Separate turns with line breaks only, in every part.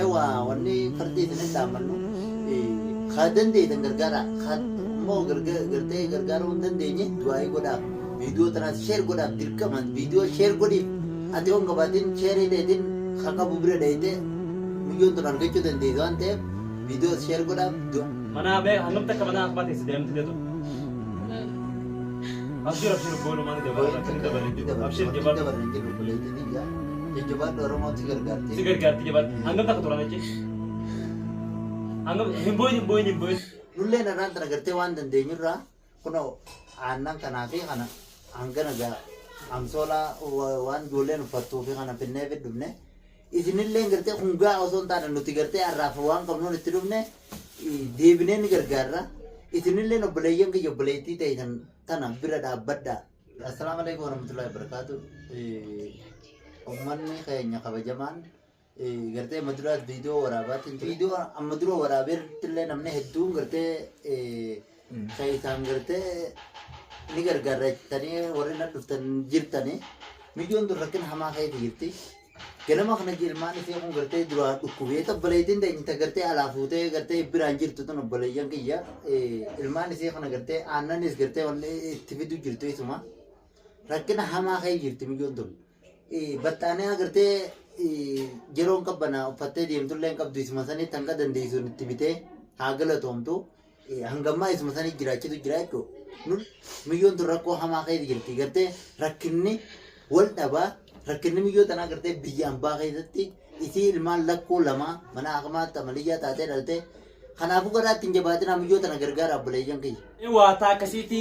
Ewa wanni fardii isinitti dhaammannu haa dandeeytan gargaara haa immoo gartee gargaaruu hin dandeenye du'aa'ii godhaaf viidiyoo tanaas sheer godhaaf dirqaman viidiyoo sheer godhiif ati yoon qabaatin sheerii teetin haa qabu bira dheeyte miyyoon tun argachuu dandeeysa waan ta'eef viidiyoo sheer godhaaf du'a.
Manaa bee hangam takka manaa akmaa teesse daa'imti teetu. Abshir abshir boolumaan ni dabala rakkinni dabala hin jiru. Abshir jabaadhu.
Dabarre hin jiru obboleettii tiyya. Jajjabaadhu Oromoon si gargaarti.
Si gargaarti jabaadhu. Hangam takka turan achi? Hangam hin booyin hin booyin hin booyin.
Nulleen irraan tana gartee waan dandeenyurraa kunoo aannan kanaa fi kana hangana gaa amsoolaa waan ijoolleen uffattuu fi kana finnee fi dhufne isinilleen gartee kun gaa osoo hin taane nuti gartee har'aaf waan qabnuun itti dhufne deebinee ni gargaarra isinilleen obboleeyyan kiyya obboleettii ta'e tana bira dhaabbadhaa. Assalaamu alaikum warahmatullahi wabarakatuh. Uummanni keenya kabajamaan gartee amma duraas viidiyoo waraabaatiin viidiyoo amma dura waraabeerti illee namni hedduun gartee keessaan gartee ni gargaarra jettanii warri na dhuftan jirtanii miyyoon tun rakkina hamaa keessa jirti. Ganama kana ilmaan isee kun gartee duraa dhukkubee obboleettiin teenya ta gartee alaa fuutee gartee biraan jirtu tun obboleeyyan kiyya ilmaan isee kana gartee aannanis gartee wanni itti fidu jirtu isuma rakkina hamaa kee jirti miyyoon tun. Baxxaanee gartee yeroon qabbana uffattee deemtullee hin qabdu isuma sanitti hanga dandeessuun itti bitee haa galatoomtu. Hangammaa isuma sanii jiraachitu jira jechuudha. Nun miyyoon tun rakkoo hamaa keessa jirti. Gartee rakkinni wal dhabaa rakkinni miyyoo tanaa gartee biyya ambaa keessatti isii ilmaan lakkuu lamaa mana akamaatti amaliyyaa taatee dhalte. Kanaafuu garaa ittiin jabaatinaa miyyoo tana gargaara obboleeyyan kiyya.
Waataa akkasiiti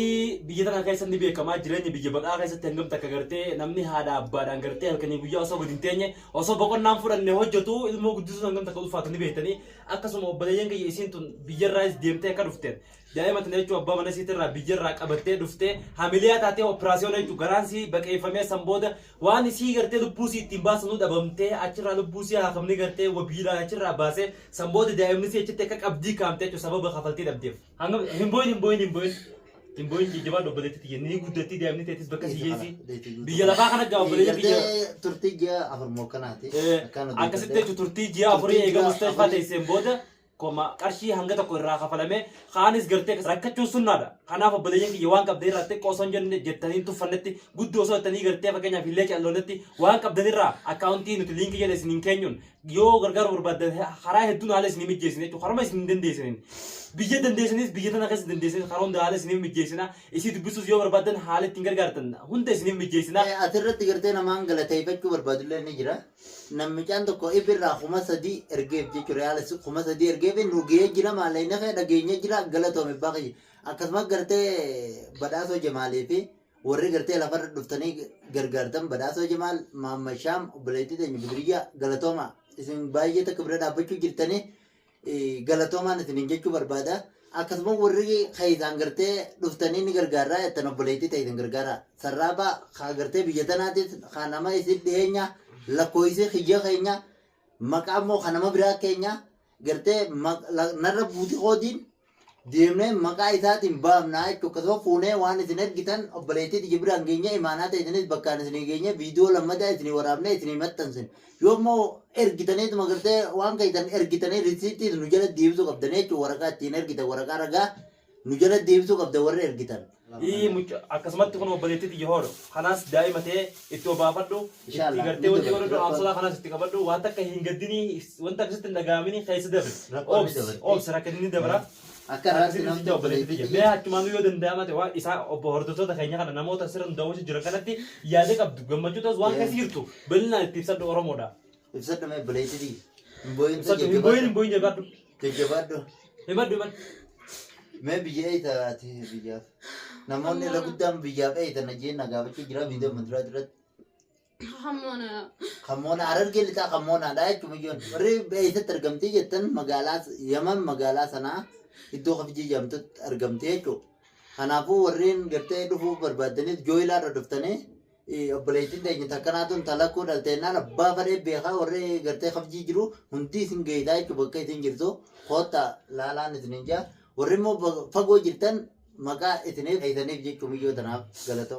biyya tana keessa ni beekamaa jireenya biyya baqaa keessatti hangam takka gartee namni haadha abbaadhaan gartee halkanii guyyaa osoo gadi hin teenye osoo boqonnaan fudhanne hojjetu ilmoo guddisuun hangam takka ulfaatu ni beektanii. Akkasuma obboleeyyan kiyya isiin tun biyyarraayis deemtee akka dhufteen daa'ima tana jechuun abbaa mana isiitirraa biyyarraa qabattee dhuftee hamiliyaa taatee operaasiyoona jechuun garaan sii baqeeffamee san booda waan isii gartee lubbuu sii ittiin baasanuu dhabamtee achirraa lubbuu sii haakamni gartee wabiidhaan achirraa baasee san booda daa'imni sii achitti akka qabdii kaamte jechuun sababa kafaltii dhabdeef. Hangam hin booyin hin booyin hin booyin. Hin booyin jajjabaadhu obboleettii tiyya ni guddattii daa'imni teetis bakka si geessi. Biyya lafaa kana gaa obboleeyyan kiyya.
Gartee turtii ji'a afur mokkanaati.
Akkasitti jechuun turtii ji'a afurii eega mustashfaa teesseen booda koma qarshii hanga tokko irraa kafalamee kaanis gartee rakkachuun sunnaadha. Kanaaf obboleeyyan kiyya waan qabdan irraa xiqqoo osoo hin jenne jettanii hin tuffannetti guddoo osoo jettanii gartee fakkeenyaaf illee calloonnetti waan qabdan irraa akkaawuntii nuti liinkii jala isiniin keenyuun Yoo gargaaruu barbaaddan karaa hedduun haala isinii mijjeessina jechuudha. Karuma isin hin dandeessaniin. Biyya dandeessanis biyya tana keessa dandeessanis karaa hunda haala isiniif mijjeessina. Isii dubbisuus yoo barbaaddan haala ittiin gargaartan hunda isiniif mijjeessina.
Asirratti gartee namaan galateeffachuu barbaadullee ni jira. Namichaan tokko ibirraa 3000 ergeef jechuudha. Riyaala 3000 ergeef nu gahee jira maallaqni kee dhageenya jira galatoome baay'ee. Akkasumas gartee badhaasoo Jamaalii fi Warri gartee lafarra dhuftanii gargaartan Badhaasoo Jamaal, Mahammad Shaam, obboleettii teenya Buduriyyaa galatooma. Isin baay'ee takka bira dhaabbachuu jirtanii galatoomaan isiniin jechuu barbaada. Akkasuma warri keessaan gartee dhuftanii ni gargaarraa jettan obboleettii teessan gargaara. Sarraabaa haa gartee biyya tanaatis haa nama isin dhiyeenya lakkoofsi kiyya keenya maqaa immoo kan nama biraa keenya gartee narra buuti koodiin deemnee maqaa isaatiin baafnaa jechuudha. Akkasuma fuunee waan isin ergitan obboleettii tiyya biraan geenye imaanaa ta'e isinis bakkaan isinii geenye viidiyoo lammataa isinii waraabnee isinii maxxansine. Yoo immoo ergitaniituma gartee waan keessan ergitanii risiitii nu jala deebisuu qabdanii jechuudha. Waraqaa ittiin ergitan waraqaa ragaa Nu jala deebisuu qabda warri ergitan.
Ii mucca akkasumatti kun obboleettii tiyya hoodhu kanaas daa'ima tee itti obaafadhu itti
Inshallah
gartee
ni
wanni
dabarti
godhadhu
rakkoon.
amsalaa kanaas itti qabadhu waan takka hin gaddinii wanta akkasitti hin dhaga'aminii keessa dabri
Rakkoon ni
obsi
dabarti.
obsi rakkinni ni dabra
Akka irraatti
akkasitti
namni
si obboleettii
obboleettii
tiyya
tiyya.
mee achumaanuu yoo danda'ama ta'e waan isaa obbo hordoftoota keenya kana namoota asirra nu daawwachuu jiran kanatti yaada qabdu gammachuu ta'us waan keessa jirtu bal'inaan itti ibsadhu Oromoodha.
Ibsadhu mee obboleettii tiyya. Hin boo'in
Ibsadhu hin boo'in hin boo'in jabaadhu.
Jajjabaadhu.
Himadhu himadhu.
Mee biyya eeyta ati biyyaaf. Namoonni irra guddaan biyyaaf eeyta na jeen na gaafachuu jira viidiyoo amma duraa duratti.
Hammoona.
Kammoona Harargee lixaa kammoonaadha jechuun biyyoon. Warri eessatti argamtii jettan magaalaa Yaman magaalaa sanaa iddoo kafjii jedhamtutti argamti jechuudha. Kanaafuu warreen gartee dhufuu barbaadaniif jooyilaarra dhuftanii Obboleettiin teenya takkanaa tun ta lakkuu dhalteennaan abbaa fadhee beekaa warri gartee kabjii jiru hundi isin geeysaa jechuun bakka isin jirtu koottaa laalaan isinin jaa warri immoo fagoo jirtan maqaa isiniif eeysaniif jechuun miyyoo tanaaf galatoo.